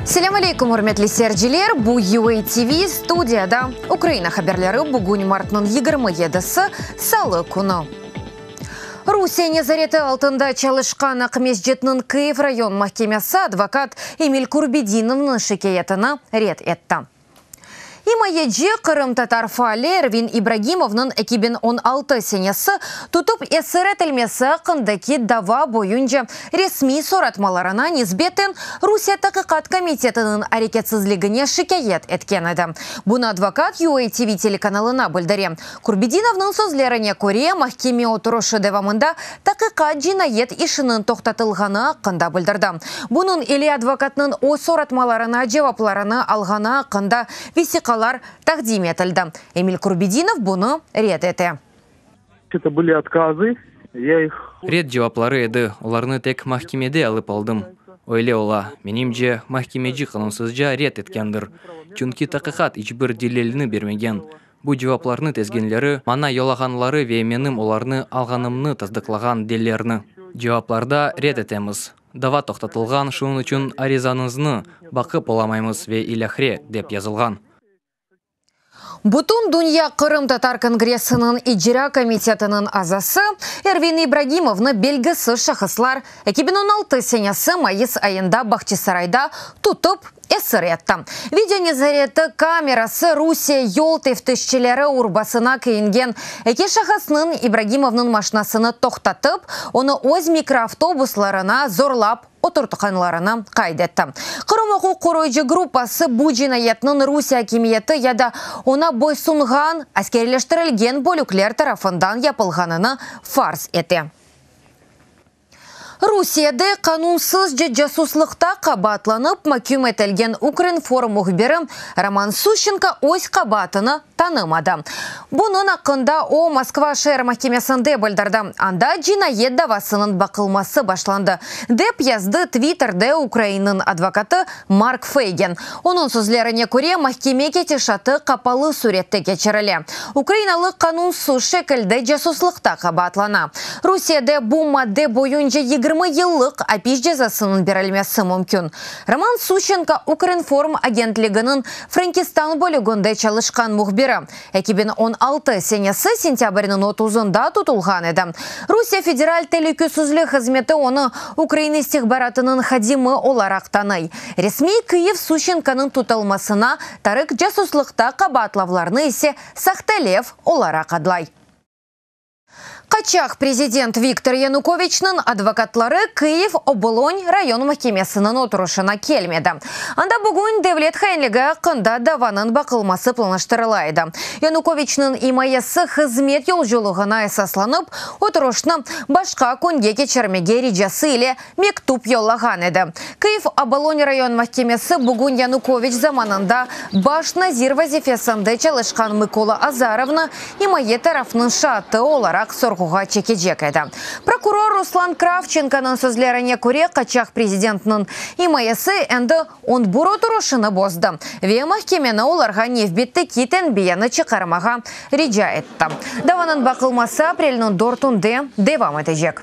Selâm aleyküm, ürmetli seyirciler! Bu UA TV, studiyada Ukraina haberleri, bugün martnıñ 27-si, salı künü. Rusiye nezareti altında çalışqan Aqmescitniñ Kyiv rayon mahkemesi advokat Emil Kurbedinovnıñ şikâyetini red etti. İmayeci, qırımtatar faali Ervin İbragimovnıñ 2016 senesi tutıp esir etilmesi aqqındaki dava boyunca resmiy soratmalarına nisbeten Rusiye Taqiqat komitetiniñ areketsizligine şikâyet etken edi. Bunı advokat UATV telekanalına bildire. Kurbedinovnıñ sözlerine köre, mahkeme oturışı devamında taqiqat cinayet işiniñ toqtatılğanı aqqında bildirdi. Bunıñ ile advokatnıñ öz soratmalarına cevaplarını alğanı aqqında vesiqalar taqdim etildi. Emil Kurbedinov bunı red ete. Это были отказы, я их... Red cevapları edi, olarnı tek mahkemede alıp aldım. Öyle ola. Menimce, mahkemeci qanunsızca red etkendir, çünki taqiqat iç bir delilni bermegen. Bu cevaplarnı tizgenleri, maña yollağanları ve menim olarnı alğanımnı tasdıqlağan delillerni. Cevaplarda red etemiz, dava toqtatılğan, şunıñ içün arizañıznı baqıp olamaymız ve ilâhre, dep yazılğan. Bütün Dünya Qırımtatar Kongressiniñ icra komitetiniñ azası Ervin İbragimovnı belgisiz şahıslar 2016 senesi mayıs ayında Bahçisarayda tutıp esir etti. Video nezareti kamerası Rusiye yol teftişçileri urbasına kiyingen eki şahısnıñ İbragimovnıñ maşinasını toqtatıp, onı öz mikroavtobuslarına zorlap oturtqanlarını qayd etti. Qırım uquq qoruyıcı gruppası bu cinayetniñ Rusiye akimiyeti ya da oña boysunğan askerleştirilgen bölükler tarafından yapılğanını farz ete. Rusiyede qanunsızca casuslıqta qabaatlanıp maküm etilgen Ukrinform mühbiri Roman Suşçenko öz qabaatını tanımadı. Bunıñ aqqında o, Moskva şeer mahkemesinde bildirdi, anda cinayet davasınıñ baqılması başlandı, dep yazdı Twitterde Ukrainniñ advokatı Mark Feygin. Onıñ sözlerine köre, mahkeme ketişatı qapalı sürette keçirile. Ukrainalı qanunsız şekilde casuslıqta qabaatlana. Rusiyede bu madde boyunca 20 yıllıq apis cezasınıñ berilmesi mümkün. Roman Suşçenko Ukrinform agentliginiñ Frenkistan bölüginde çalışqan mühbiri, 2016 senesi sentâbrniñ otuzında tutulğan edi. Rusiye Federal telükesizlik hızmeti onı ukrain istihbaratınıñ hadimi olaraq tanıy. Resmiy Kyiv Suşçenkonıñ tutulmasına tarik casuslıqta qabaatlavlarnı ise sahtelev olaraq adlay. Qaçaq prezident Viktor Yanukoviçniñ advokatları Kyiv Obolon rayon mahkemesiniñ oturışına kelmedi. Anda bugün devlet hainligi aqqında davanıñ baqılması planlaştırıla edi. Yanukoviçniñ imayesi hızmet yolculığına esaslanıp, oturışnı başqa künge keçirmege ricası ile mektüp yollağan edi. Kyiv Obolon rayon mahkemesi bugün Yanukoviç zamanında baş nazir vazifesinde çalışqan Mıkola Azarovnı imaye tarafınıñ şaatı olaraq sorğuğa çekecek edi. Prokuror Ruslan Kravçenkonıñ sözlerine köre, qaçaq prezidentniñ imayesi endi on bir oturışını bozdı ve mahkemeni olarğa nevbetteki tenbiyeni çıqarmağa rica etti. Davanıñ baqılması aprelniñ dörtünde devam etecek.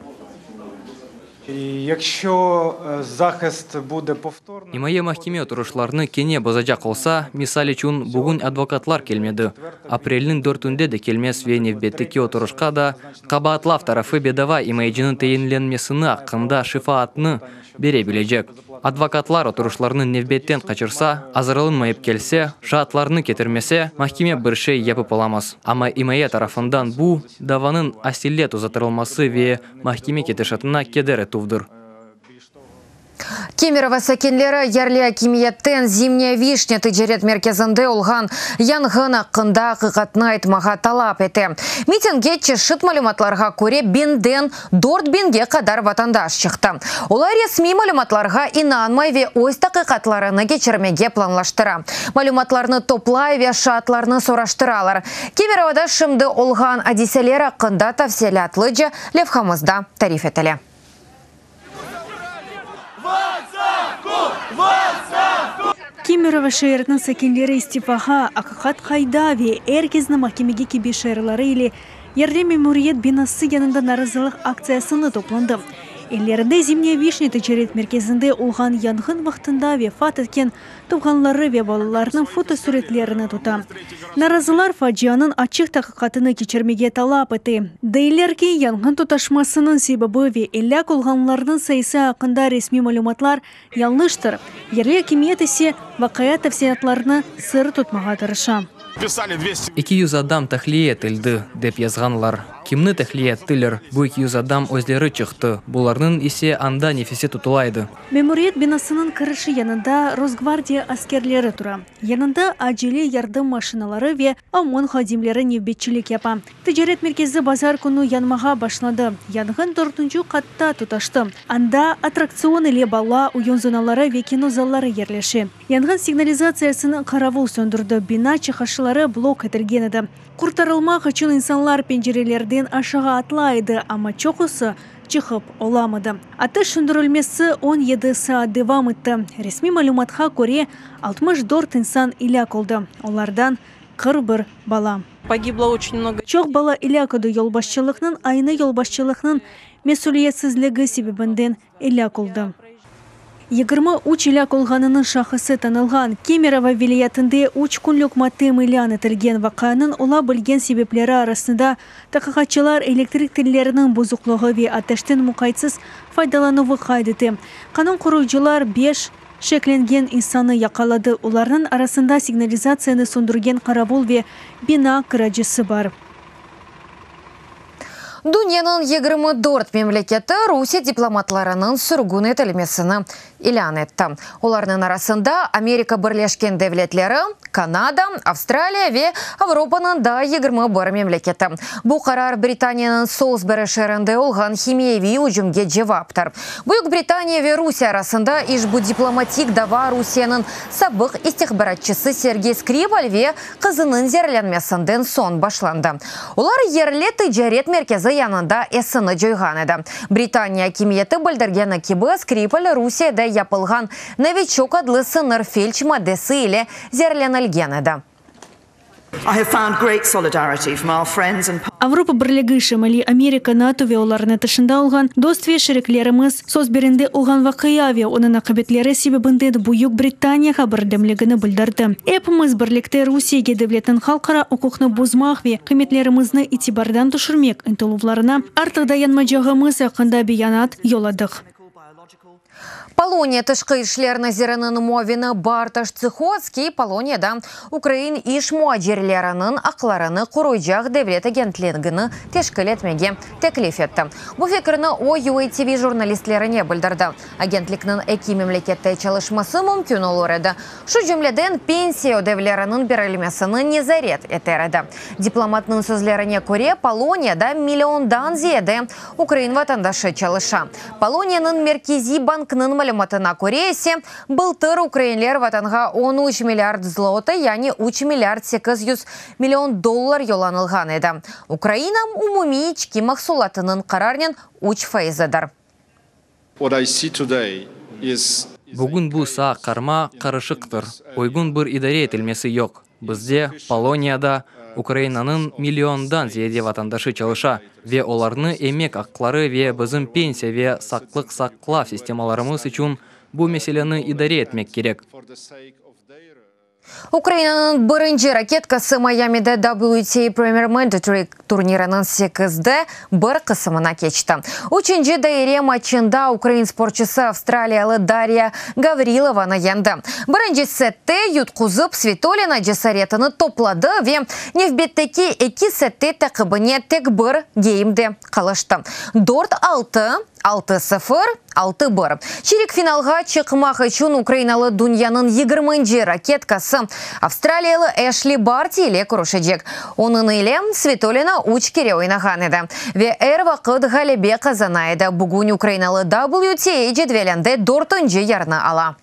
İmaye mahkeme oturışlarnı kene bozacaq olsa, misal içün, bugün advokatlar kelmedi, aprelniñ dörtünde de kelmez ve nevbetteki oturışqa da qabaatlav tarafı bedava imayeciniñ tayinlenmesini aqqında şifaatnı bere bilecek. Advokatlar oturışlarnı nevbetten qaçırsa, azırlanmayıp kelse, şaatlarnı ketirmese, mahkeme bir şey yapıp olamaz. Amma imaye tarafından bu, davanıñ aselet uzatırılması ve mahkeme ketişatına keder etüvdir. Kemerovo sakinleri yerli akimiyetten Zimnyaya vişnâ ticaret merkezinde olğan yanğın aqqında aqiqatnı aytmağa talap ete. Mitingge çeşit malümatlarğa köre biñden 4000ge qadar vatandaş çıqtı. Olar resmiy malümatlarğa inanmay ve öz taqiqatlarını keçirmege planlaştıra. Malümatlarnı toplay ve şaatlarnı soraştıralar. Kemerovoda şimdi olğan adiseler aqqında tafsilâtlıca levhamızda tarif etile. Kemerovo şeeriniñ sakinleri istifağa, aqiqat qayda ve er kesni mahkemege kibi şiarları ile yerli memuriyet binası yanında narazılıq aktsiyasını toplandı. Ellerinde Zimnyaya vişnâ ticaret merkezinde olğan yanğın vaqtında vefat etken tuvğanları ve balalarınıñ fotosüretlerini tuta. Narazılar facianıñ açıq taqiqatını keçirmege talap ete. Deyler ki, yanğın tutaşmasınıñ sebebi ve elâk olğanlarnıñ sayısı aqqında resmiy malümatlar yañlıştır, yerli akimiyet ise vaqia tafsilâtlarını sır tutmağa tırışa. 200 adam tahliye etildi, dep yazğanlar. Kimni tahliye ettiler? Bu 200 adam özleri çıqtı, bularnıñ ise anda nefesi tutula edi. Memuriyet binasınıñ kirişi yanında Rosgvardiya askerleri tura. Yanında acele yardım maşinaları ve OMON hadimleri nevbetçilik yapa. Ticaret merkezi bazar künü yanmağa başladı. Yanğın dörtünci qatta tutaştı. Anda attraktsion ile bala oyun zonaları ve kino zalları yerleşe. Yanğın signalizatsiyasını qaravul söndürdi, bina çıqışları blok etilgen edi. Qurtarılmaq içün insanlar pencerelerden aşağı atlay edi, amma çoqusı çıqıp olamadı. Ateş söndürilmesi 17 saat devam etti. Resmiy malümatqa köre, 64 insan elâk oldı, olardan 41 bala. Pogiblo oçen mnogo. Çoq bala elâk oldı, yolbaşçılıqnıñ, aynı yolbaşçılıqnıñ mesüliyetsizligi sebebinden elâk oldı. 23 elâk olğanınıñ şahısı tanılğan. Kemerovo vilâyetinde üç künlük matem ilân etilgen. Vaqianıñ ola bilgen sebepleri arasında taqiqatçılar elektrik telleriniñ bozuqlığı ve ateşten muqaytsız faydalanuvı qayd ete. Qanun qoruyıcılar beş şeklengen insannı yaqaladı, olarnıñ arasında signalizatsiyanı söndürgen qaravul ve bina kiracısı bar. Dünyanıñ 24 memleketi Rusiye diplomatlarınıñ sürgün etilmesini ilân etti. Olarnıñ arasında Amerika Birleşken Devletleri, Kanada, Avstraliya ve Avropanıñ daa 21 memleketi. Bu qarar Britaniyanıñ Solsberi şeerinde olğan himiyeviy ücümge cevaptır. Büyük Britaniya ve Rusiye arasında işbu diplomatik dava Rusiyeniñ sabıq istihbaratçısı Sergey Skripal ve qızınıñ zeerlenmesinden soñ başlandı. Olar yerli ticaret merkezi yanında esini coyğan edi. Britaniya akimiyeti bildirgeni kibi, Skripal Rusiyede yapılğan Noviçok adlı sıñır felç maddesi ile zeerlenilgen edi. Avropa Birligi, Şimaliy Amerika, NATO ve olarnıñ tışında olğan dost ve şeriklerimiz Sosberinde olğan vaqia ve onıñ aqibetleri sebebinden Büyük Britaniyağa birdemligini bildirdi. Epimiz birlikte Rusiyege devletniñ halqara uquqnı bozmaq ve qıymetlerimizni itibardan tüşürmek ıntıluvlarına artıq dayanmacağımız aqqında beyanat yolladıq. Poloniya tışqı işler naziriniñ muavini Bartoş Tsıhotskiy Poloniyada ukrain iş muacirleriniñ aqlarını qoruycaq devlet agentligini teşkil etmege teklif etti. Bu fikirni o, UATV jurnalistlerine bildirdi. Agentlikniñ eki memlekette çalışması mümkün olur edi, şu cümleden pensiya ödevleriniñ berilmesini nezaret eter edi. Diplomatnıñ sözlerine köre, Poloniyada milliondan ziyade ukrain vatandaşı çalışa. Poloniyanıñ Merkeziy bankınıñ malümatına köre ise, bıltır ukrainler vatanğa 13 milliard zlotı, yani üç milliard 800 million dollar yollanılğan edi. Ukraina umumiy içki mahsulatınıñ qararnen üç faizidir. What I see today is. Bugün bu saa qarma, qarışıqtır, uygun bir idare etilmesi yoq. Bizde, Poloniyada, Ukrainanıñ milliondan ziyade vatandaşı çalışa ve olarnı emek aqları ve bizim pensiya ve saqlıq saqlav sistemalarımız içün bu meseleni idare etmek kerek. Ukrainanıñ birinci raketkası Mayamide WTA Premier Mandatory turniriniñ sekizde bir qısımına keçti. Üçünci daire matçında ukrain sportçusı avstraliyalı Darya Gavrilovanı yeñdi. Birinci sette yutquzıp, Svitolina cesaretini topladı ve nevbetteki eki sette taqibine tek bir geymde qalıştı, 4-6, 6-0, 6-1. Çerik finalğa çıqmaq içün ukrainalı dünyanıñ yigirminci raketkası avstraliyalı Eşli Barti ile körüşecek. Onıñ ile Svitolina üç kere oynağan edi ve er vaqıt ğalebe qazana edi. Bugün ukrainalı WTA cedvelinde dörtünci yerni ala.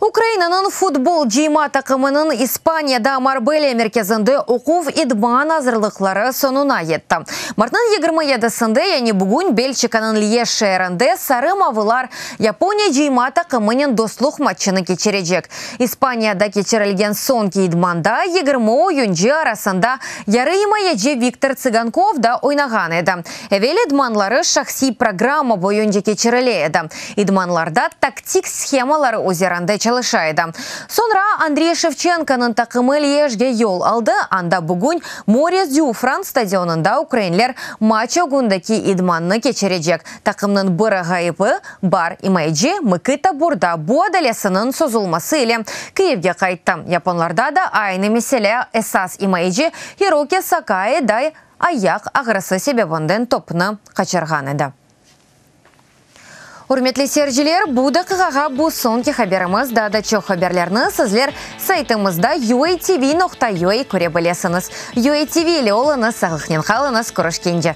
Ukrainanıñ futbol cıyma taqımınıñ İspaniyada Marbelya merkezinde oquv-idman azırlıqları soñuna yetti. Martnıñ 27-sinde, yani bugün Belçikanıñ Lyej şeerinde sarı-mavılar Yaponiya cıyma taqımınen dostluq matçını keçirecek. İspaniyada keçirilgen soñki idmanda 20 oyuncı arasında yarıimayeci Viktor Tsıgankov da oynağan edi. Evel idmanları şahsiy programma boyunca keçirile edi. İdmanlarda taktik shemaları üzerinde çalışa edi. Soñra Andriy Şevçenkonıñ taqımı Lyejge yol aldı, anda bugün Moris Dü Frans stadionında ukrainler matç ögündeki idmannı keçirecek. Taqımnıñ bir ğayıbı bar, imayeci Mıkıta Burda bu adalesiniñ sozulması ile Kıyivge qayttı. Yaponlarda da aynı mesele, esas imayeci Hiroki Sakai da ayaq ağrısı sebebinden topnı qaçırğan edi. Ürmetli seyirciler, bu daqiqağa bu soñki haberimiz. Daa da çoq haberlerni sizler saytımızda uatv.ua köre bilesiñiz. UATV ile oluñız, sağlıqnen qalıñız, körüşkence!